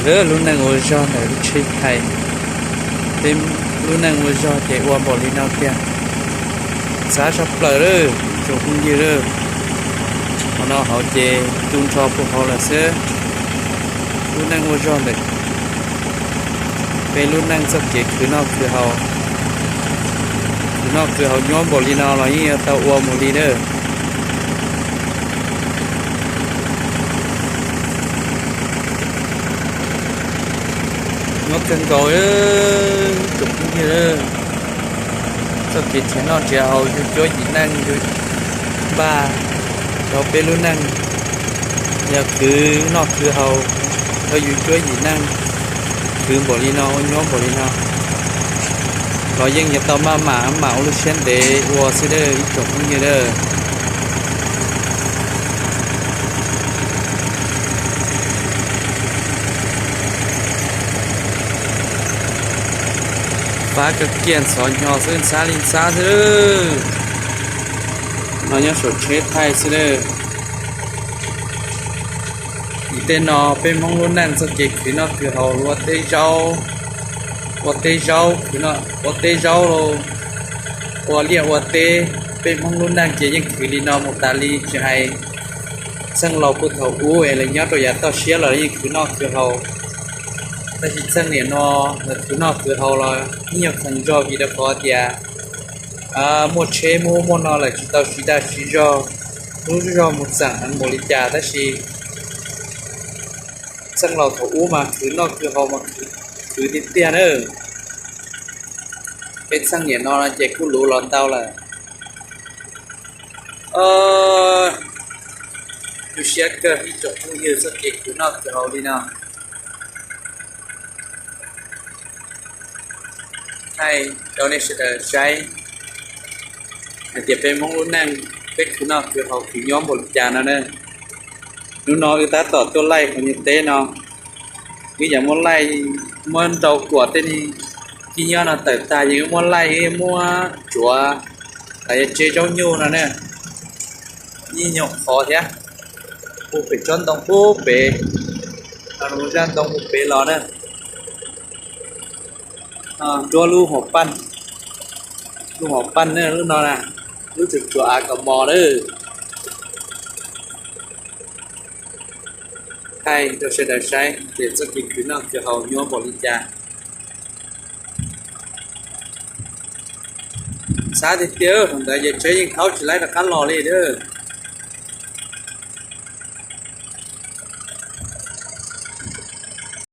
Lub neej ua zog ntawm lub tsheb thaij, peb lub neej ua zog ces ua npaum li no tiag. Xav tshaj plaws lawm tsoom phooj ywg lawm. Qhov no hauv ces tu nrho puag hauv lawm xwb. Lub neej ua zog ntawm peb lub neej txoj kev khwv noj khwv haus, khwv noj khwv haus nyob npaum li no los yeej yuav tau ua npaum li lawm. Nyob kawg nkaus tsoom phooj ywg, txoj kev nrhiav noj nrhiav haus yug cuab yim neej yug npaj rau peb lub neej, yog khwv noj khwv haus rau yug cuab yim neej, khwv npaum li no ua nyob npaum li no los yeej yuav tau maj mam mam ua lub siab ntev ua xwb lawm ib tsoom phooj ywg lawm. Fab kawg kiag ntxhov hnyo xwb, ntxhab li ntxhab xwb. No nyob saum tsheb thaij xwb lawm. Vim tej no peb Hmoob lub neej txoj kev khwv noj khwv haus ua teb zaub, ua teb zaub, ua teb zaub los ua liaj ua teb. Peb Hmoob lub neej ces yeej khwv li no mus tas li, tsis hais txheej laus puag thaum ub es lawv nyob rau yav toj siab los yeej khwv noj khwv haus. Tab sis txheej niam no lawv khwv noj khwv haus los yeej yog kheev zog vim rau qhov tias muaj tsheb muaj ub muaj no lawm tsis tau siv dag siv zog, lub zog mus txeem heev npaum li cas tab sis txheej laus thaum ub mas khwv noj khwv haus mas khwv tiag tiag na. Peb txheej niam no ces kuj luv los ntau lawm. Tu siab kawg ib tsoom phooj ywg txoj kev khwv noj khwv haus li no. Thaij rau nej sawv daws saib hais tias peb Hmoob lub neej peb khwv noj khwv haus khwv nyob npaum li cas no na. Hnub no wb tab tom tuaj laij qhov niag teb no, wb yeej muab laij, muab nrau kuam tej niag kib nyob no tawm tag, yeej wb muab laij, wb muab tsuav los yog tseb zaub nyuj no na. Ib nyuag qhov thiab, puag pem tsob ntoo puag pem, zaj ntoo puag pem los na. Nruab lub hauv paj, lub hauv paj na, lub no na, lub tsuas tsuas av kom mos lawm. Thaij rau sawv daws saib tias txoj kev khwv noj khwv haus nyuaj npaum li cas. Xav tiag tiag, thaum ntawd ces tsheb yeej thaub tsis laib rov qab los li a.